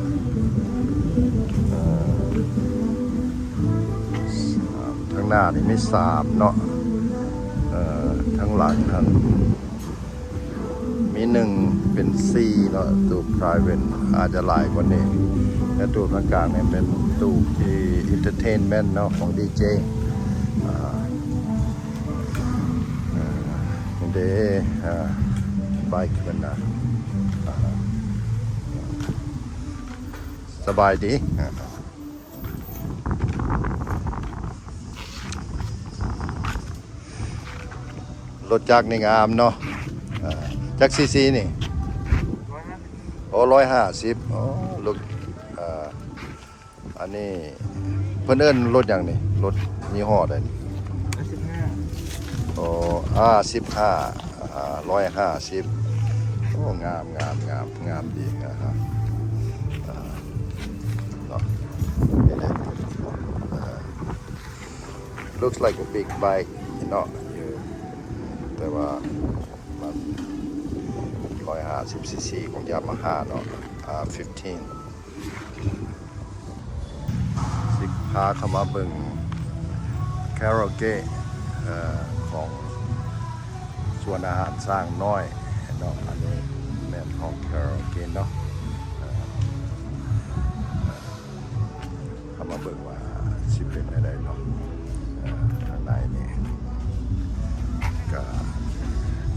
ເອີ ທາງໜ້ານີ້ມີສາມເນາະ ເອີ ທາງຫຼັງຫັ້ນມີໜຶ່ງເປັນສີ່ເນາະ ຕູ້ private ອາດຈະຫຼາຍກວ່ານີ້ ແລະ ຕູ້ທາງກາງນີ້ເປັນຕູ້ທີ່ entertainment ເນາະ ຂອງ DJ ອ່າ ເອີ ເດ້ ອ່າ ໄບເພິ່ນນະ ອ່າ ສະບາຍດີ ອ່າ ລົດຈັກນີ້ງາມເນາະ ອ່າ ຈັກຊີຊີນີ້? ໂອ້ ຮ້ອຍຫ້າສິບ ໂອ້ ລົດ ອ່າ ອັນນີ້ເພິ່ນເອີ້ນລົດຫຍັງນີ້? ລົດຍີ່ຫໍ້ໃດນີ້? ໂອ້ ອາ ສິບຫ້າ ອ່າ ຮ້ອຍຫ້າສິບ ໂອ້ ງາມ ງາມ ງາມ ງາມດີ ອ່າ ອ່າ ເນາະ ນີ້ແຫຼະ ອ່າ looks like a big bike ເນາະ ແຕ່ວ່າມັນຮ້ອຍຫ້າສິບຊີຊີຂອງ Yamaha ເນາະ ອາ fifteen ຊິພາເຂົ້າມາເບິ່ງຄາຣາໂອເກະ ເອີ ຂອງສວນອາຫານຊ້າງນ້ອຍເນາະ ອັນນີ້ແມ່ນຫ້ອງຄາຣາໂອເກະເນາະ ເອີ ເຂົ້າມາເບິ່ງວ່າຊິເປັນແນວໃດເນາະ ເອີ ທາງໃນນີ້ກະ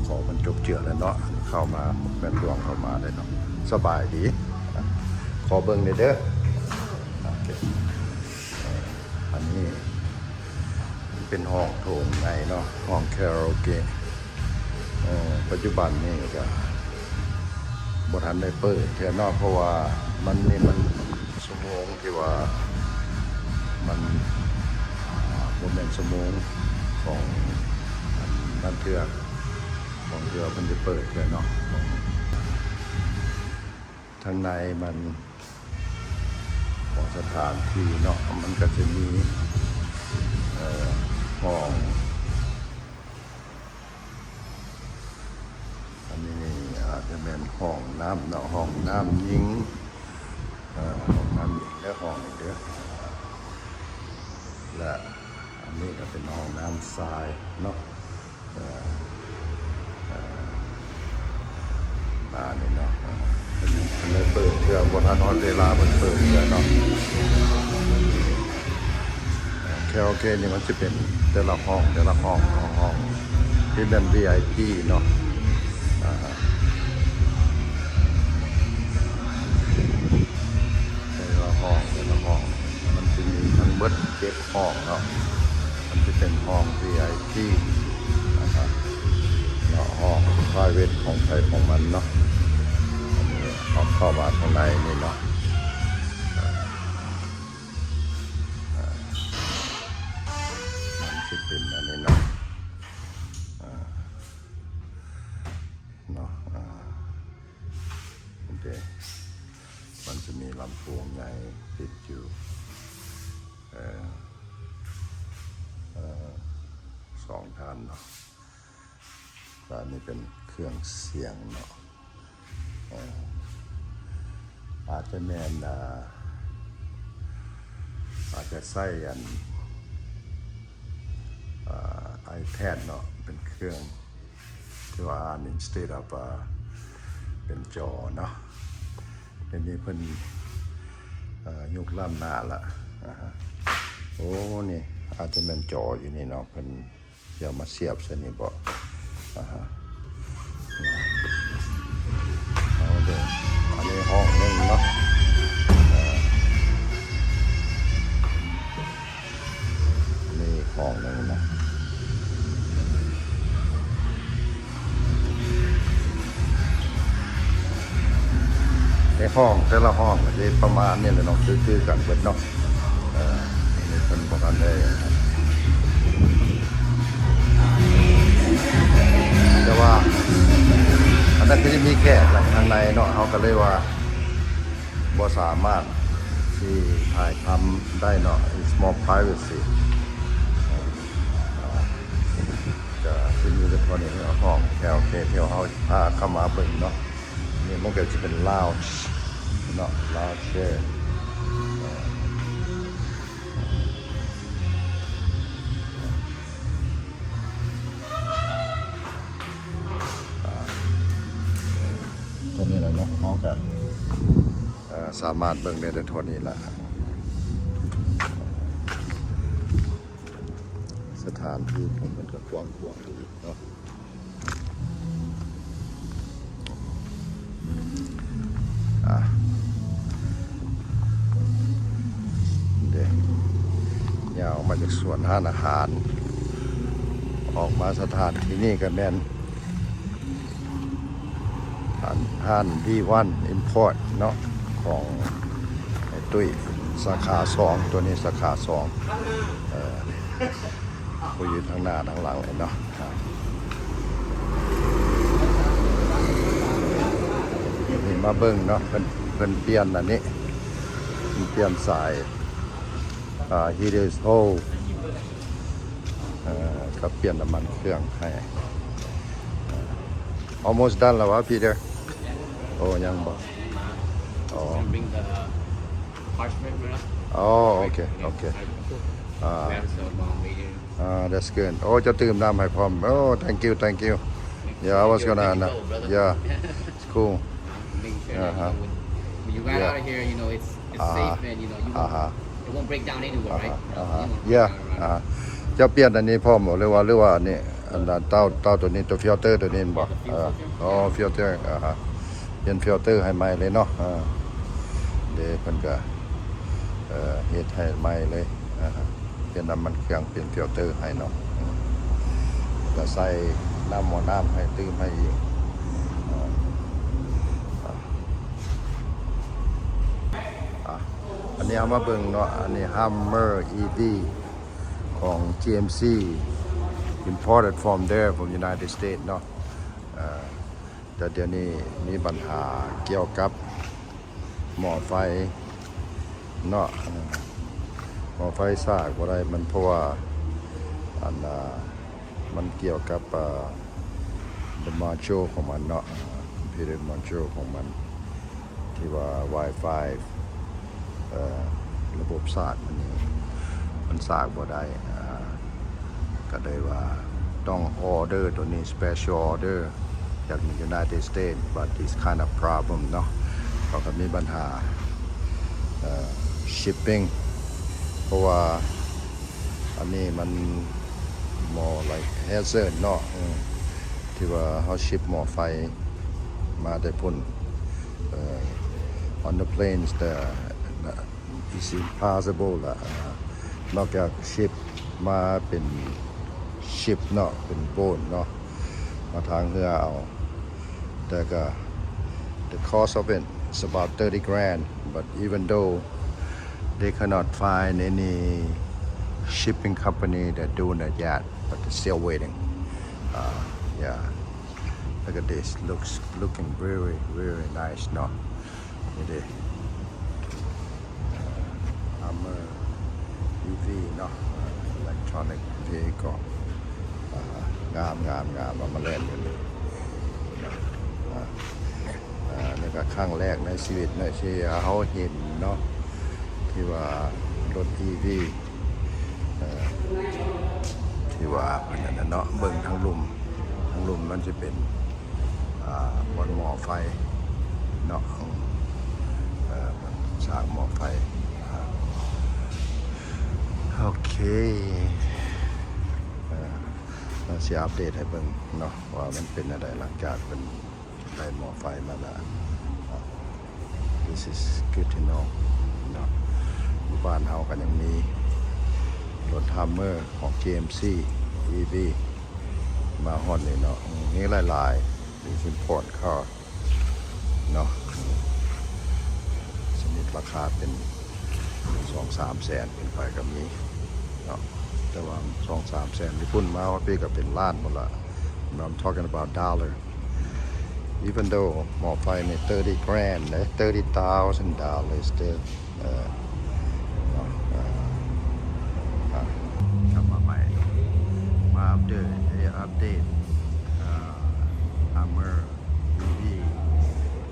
ຂໍມັນຈົບເຈື່ອແລ້ວເນາະ ເຂົ້າມາແມ່ນລວມເຂົ້າມາໄດ້ເນາະ ສະບາຍດີ ຂໍເບິ່ງແດ່ເດີ ໂອເຄ ເອີ ອັນນີ້ເປັນຫ້ອງໂຖງໃຫຍ່ເນາະ ຫ້ອງຄາຣາໂອເກະ ເອີ ປັດຈຸບັນນີ້ກະບໍ່ທັນໄດ້ເປີດເທື່ອເນາະ ເພາະວ່າມັນນີ້ມັນ ຊົ່ວໂມງທີ່ວ່າມັນ ອ່າ ບໍ່ແມ່ນຊົ່ວໂມງຂອງອັນນັ້ນເທື່ອ ຂອງເທື່ອເພິ່ນຈະເປີດເທື່ອເນາະ ທາງໃນມັນຂອງສະຖານທີ່ເນາະ ມັນກະຈະມີ ເອີ ຫ້ອງ ອັນນີ້ອາດຈະແມ່ນຫ້ອງນ້ຳເນາະ ຫ້ອງນ້ຳຍິງ ເອີ ຫ້ອງນ້ຳຍິງເດີ ຫ້ອງນີ້ເດີ ແລະ ອັນນີ້ກະເປັນຫ້ອງນ້ຳຊາຍເນາະ ເອີ ເອີ ອັນນີ້ເນາະ ເອີ ເພິ່ນ ເພິ່ນໄດ້ເປີດເທື່ອ ບໍ່ທັນຮອດເວລາເພິ່ນເປີດເທື່ອເນາະ. ຄາຣາໂອເກະນີ້ມັນຈະເປັນແຕ່ລະຫ້ອງ ແຕ່ລະຫ້ອງ ຫ້ອງ ຫ້ອງທີ່ແມ່ນ ວີໄອພີ ເນາະ ອ່າ ແຕ່ລະຫ້ອງ ແຕ່ລະຫ້ອງມັນຈະມີທັງເບິດເຈັດຫ້ອງເນາະ ມັນຈະເປັນຫ້ອງ ວີໄອພີ ນະຄັບ ເນາະ ຫ້ອງ private ຂອງໃຜຂອງມັນເນາະ ອັນນີ້ເຮົາເຂົ້າມາທາງໃນນີ້ເນາະ. ອ່າ ມັນຊິເປັນອັນນີ້ເນາະ ອ່າ ເນາະ ອ່າ ໂອເຄ ມັນຈະມີລຳໂພງໃຫຍ່ຕິດຢູ່ ເອີ ເອີ ສອງດ້ານເນາະ. ແລະ ອັນນີ້ເປັນເຄື່ອງສຽງເນາະ ເອີ ອາດຈະແມ່ນ ອາ ອາດຈະໃຊ້ອັນ ອາ ໄອແພດເນາະ ເປັນເຄື່ອງທີ່ວ່າອ່ານ instead of ອາ ເປັນຈໍເນາະ ດຽວນີ້ເພິ່ນ ເອີ ຍຸກລ້ຳໜ້າລະ ອາ ໂອ້ ນີ້ອາດຈະແມ່ນຈໍຢູ່ນີ້ເນາະ ເພິ່ນ ຊິເອົາມາສຽບໃສ່ນີ້ບໍ? ອາຮະ ເອົາເດີ ອັນນີ້ຫ້ອງໜຶ່ງເນາະ ເອີ ອັນນີ້ຫ້ອງໜຶ່ງເນາະ. ໃນຫ້ອງແຕ່ລະຫ້ອງກະຊິປະມານນີ້ແຫຼະເນາະ ຄືໆກັນເບິດເນາະ ເອີ ອັນນີ້ເພິ່ນບໍ່ທັນໄດ້ ແຕ່ວ່າອັນນັ້ນຄືຈະມີແຂກທາງໃນເນາະ ເຮົາກະເລີຍວ່າບໍ່ສາມາດຊິຖ່າຍທຳໄດ້ເນາະ it's more privacy ກະຊິມີແຕ່ເທົ່ານີ້ເນາະ ຫ້ອງແຖວເຂດທີ່ເຮົາພາເຂົ້າມາເບິ່ງເນາະ. ນີ້ມັນກະຈະເປັນ lounge ເນາະ lounge chair ເອີ ເອີ ເທົ່ານີ້ແຫຼະເນາະ ເຮົາກະ ເອີ ສາມາດເບິ່ງໄດ້ເທົ່ານີ້ລະ. ສະຖານທີ່ຂອງເພິ່ນກະກວ້າງຂວາງດີເນາະ. ອ່າ ເດ້ ຍ່າງອອກມາຈາກສວນຮ້ານອາຫານ ອອກມາສະຖານທີ່ນີ້ກະແມ່ນ ຮ້ານ ຮ້ານ V one Import ເນາະ ຂອງໄອ້ຕຸ້ຍ ສາຂາສອງ ໂຕນີ້ສາຂາສອງ ເອີ ຜູ້ຢູ່ທາງໜ້າທາງຫຼັງເນາະ. ນີ້ມາເບິ່ງເນາະ ເພິ່ນ ເພິ່ນປ່ຽນອັນນີ້ ເພິ່ນປ່ຽນສາຍ ອ່າ heater hose ເອີ ກະປ່ຽນນ້ຳມັນເຄື່ອງໃຫ້. Almost done ແລ້ວຫວາ Peter? ໂອ້ ຍັງບໍ່? ອໍ Bring the parchment ມາ. ອໍ ໂອເຄ ໂອເຄ ອ່າ that's good. ໂອ້ ເຈົ້າຕື່ມນ້ຳໃຫ້ພ້ອມ. ໂອ້ thank you, thank you. Yeah, I was gonna, yeah, it's cool. When you got out of here, you know, it's, it's safe and, you know, you won't, it won't break down anywhere, right? Yeah. ເຈົ້າປ່ຽນອັນນີ້ພ້ອມບໍ່ ຫຼືວ່າ ຫຼືວ່າອັນນີ້ ອັນເຕົາ ເຕົາໂຕນີ້ ໂຕຟິວເຕີໂຕນີ້ແມ່ນບໍ່? ອໍ ຟິວເຕີ ອ່າຮະ ປ່ຽນຟິວເຕີໃຫ້ໃໝ່ເລີຍເນາະ. ເດ້ ເພິ່ນກະ ເຮັດໃຫ້ໃໝ່ເລີຍ ປ່ຽນນ້ຳມັນເຄື່ອງ ປ່ຽນຟິວເຕີໃຫ້ເນາະ. ກະໃສ່ນ້ຳໝໍ້ນ້ຳໃຫ້ ຕື່ມໃຫ້ອີກ. ອ່າ ອັນນີ້ເຮົາມາເບິ່ງເນາະ ອັນນີ້ Hummer EV ຂອງ GMC imported from there, from United States ເນາະ. ເອີ ແຕ່ດຽວນີ້ມີບັນຫາກ່ຽວກັບໝໍ້ໄຟເນາະ ເອີ ໝໍ້ໄຟສາກບໍ່ໄດ້ ມັນ ເພາະວ່າ ອັນ ອ່າ ມັນກ່ຽວກັບ ເອີ the module ຂອງມັນເນາະ computer module ຂອງມັນ ທີ່ວ່າ Wi-Fi ເອີ ລະບົບສາກມັນນີ້ ມັນສາກບໍ່ໄດ້ ອ່າ ກະເລີຍວ່າຕ້ອງ order ໂຕນີ້ special order ຈາກ United States, but it's kind of problem ເນາະ ເພາະກະມີບັນຫາ ເອີ shipping ເພາະວ່າ ອັນນີ້ມັນ more like hazard ເນາະ ເອີ ທີ່ວ່າເຮົາ ship ໝໍ້ໄຟມາແຕ່ພຸ້ນ ເອີ on the planes, the, it's impossible ລະ ນອກຈາກ ship ມາເປັນ ship ເນາະ ເປັນ boat ເນາະ ມາທາງເຮືອເອົາ. ແຕ່ກະ the cost of it is about thirty grand, but even though they cannot find any shipping company that doing it yet, but they're still waiting. Uh, yeah. Look at this. Looks, looking very, very nice ເນາະ. ນີ້ເດ້ Hummer EV ເນາະ electronic vehicle ອ່າ ງາມໆໆ ເອົາມາແລ່ນຢູ່ນີ້ ອ່າ ນີ້ກະຄັ້ງແລກໃນຊີວິດເນາະ ທີ່ເຮົາເຫັນເນາະ ທີ່ວ່າລົດ EV ເອີ ທີ່ວ່າເປັນອັນນັ້ນເນາະ ເບິ່ງທາງລຸ່ມ ທາງລຸ່ມມັນຊິເປັນ ອ່າ ບ່ອນໝໍ້ໄຟເນາະ ເອີ ສ້າງໝໍ້ໄຟ ໂອເຄ ເອີ ຊິອັບເດດໃຫ້ເບິ່ງເນາະ ວ່າມັນເປັນແນວໃດ ຫຼັງຈາກເພິ່ນໄດ້ໝໍ້ໄຟມາແລ້ວ. This is good to know ເນາະ ຢູ່ບ້ານເຮົາກະຍັງມີລົດ Hummer ຂອງ GMC EV ມາຮອດນີ້ເນາະ ມີຫຼາຍໆ these import car ເນາະ ຊະນິດລາຄາເປັນສອງສາມແສນຂຶ້ນໄປກະມີເນາະ ແຕ່ວ່າສອງສາມແສນ ຍີ່ປຸ່ນມາຮອດພີ້ກະເປັນລ້ານພຸ້ນລະ. I'm talking about dollar. Even though ໝໍ້ໄຟນີ້ thirty grand ເດ້ thirty thousand dollars still. ເອີ ເນາະ ເອີ ອ່ະ ກັບມາໃໝ່ ມາອັບເດດ ອັບເດດ ອ່າ Hummer EV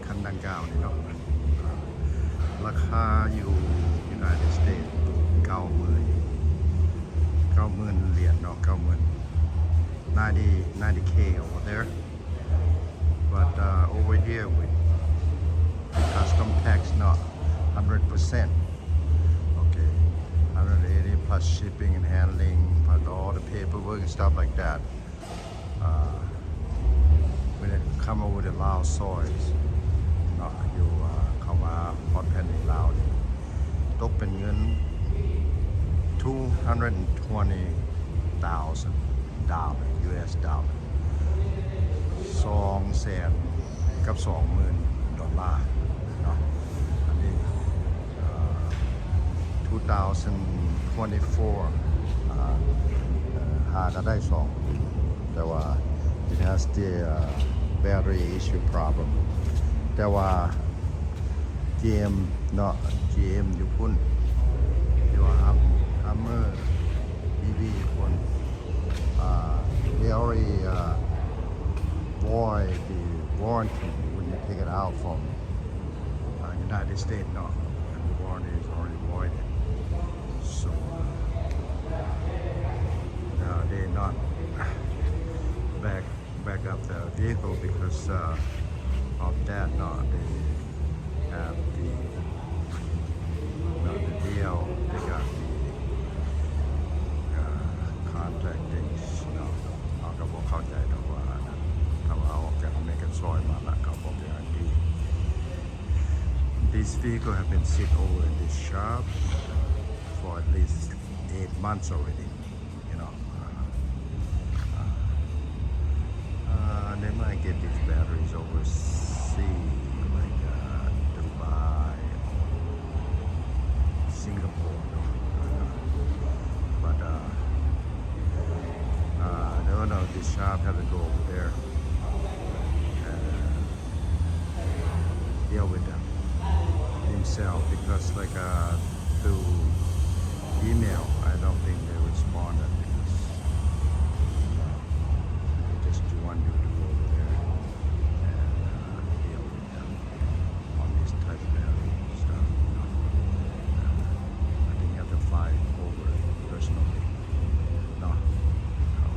ຄັນດັ່ງກ່າວນີ້ເນາະ ລາຄາຢູ່ United States ເກົ້າໝື່ນ ເກົ້າໝື່ນຫຼຽນເນາະ ເກົ້າໝື່ນ ninety, ninety K over there. But, uh, over here we, percent. Okay, hundred eighty plus shipping and handling, plus all the paperwork and stuff like that. Uh, when it come over the Lao soils ເນາະ ຢູ່ uh ເຂົ້າມາຮອດແຜ່ນດິນລາວນີ້ ຕົກເປັນເງິນ two hundred and twenty thousand dollar, U S dollar. ສອງແສນກັບສອງໝື່ນດອນລາເນາະ. ອັນນີ້ ເອີ່ two thousand twenty-four ຫາກໍໄດ້ສອງປີ ແຕ່ວ່າ it has the battery issue problem. ແຕ່ວ່າ GM ເນາະ GM ຢູ່ພຸ້ນ ທີ່ວ່າ Hummer EV ຢູ່ພຸ້ນ they already void the warranty when you take it out from uh, United States ເນາະ and the warranty is already voided. So uh, they not back back up the vehicle because uh, of that ເນາະ they have the ເນາະ the deal, they got the uh, contract things ເນາະ. ເຮົາກໍບໍ່ເຂົ້າໃຈດອກວ່າ ຖ້າວ່າເອົາອອກຈາກ American soil ມາລະ ເຂົາບໍ່ guarantee. This vehicle have been sit over in this shop for at least eight months already, you know. Uh, uh, they might get these batteries overseas, like uh, Dubai or Singapore, no? Uh, but uh, uh, no, no, this shop have to go over there and uh, deal with them himself because, like uh, through email, I don't think they responded because uh, they just want you to go over there and uh, deal with them on this type of battery stuff. You know? Uh, I think you have to fly over personally. ເນາະ ເຂົາ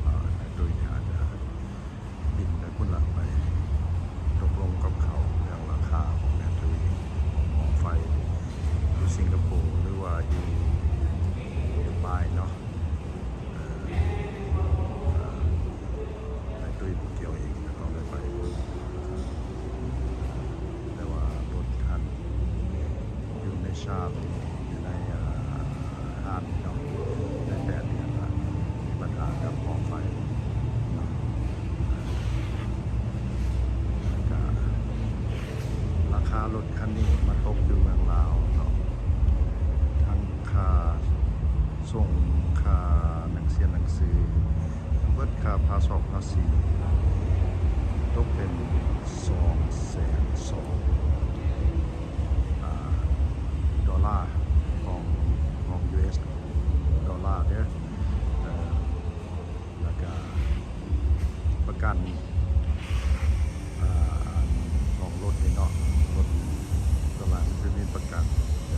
ເອີ່ ນາຍຕຸ້ຍນີ້ອາດຈະບິນໄປພຸ້ນລະ ໄປຕົກລົງກັບເຂົາເລື່ອງລາຄາຂອງແບັດເຕີຣີ ຂອງໝໍ້ໄຟຢູ່ສິງກະໂປ ຫຼືວ່າຢູ່ດູໄບເນາະ. ເອີ່ ນາຍຕຸ້ຍຜູ້ກ່ຽວເອງກໍຕ້ອງໄດ້ໄປພຸ້ນ ແຕ່ວ່າລົດຄັນຢູ່ໃນຊາບ ຢູ່ໃນ ເອີ່ ຮ້ານເນາະ ໄດ້ແປດເດືອນລະ ມີບັນຫາກັບໝໍ້ໄຟເນາະ. ແລ້ວກະລາຄາລົດຄັນນີ້ມາຕົກຢູ່ເມືອງລາວເນາະ ທັງຄ່າສົ່ງ ຄ່າໜັງສຽນໜັງສື ເບິດຄ່າພາສອກພາສີ ຕົກເປັນສອງແສນສອງ ອ່າ ດອນລາຂອງ ຂອງ US ດອນລາເດີ ເອີ ແລ້ວກະປະກັນ ອ່າ ຂອງລົດນີ້ເນາະ ລົດສ່ວນຫຼາຍມັນຈະມີປະກັນ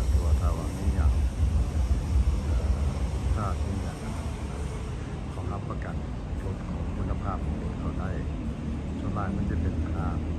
ແຕ່ວ່າຖ້າວ່າມີຫຍັງ ເອີ ຖ້າມີຫຍັງ ເຂົາຮັບປະກັນລົດຂອງຄຸນນະພາບຂອງລົດເຂົາໄດ້ ສ່ວນຫຼາຍມັນຈະເປັນຫ້າປີ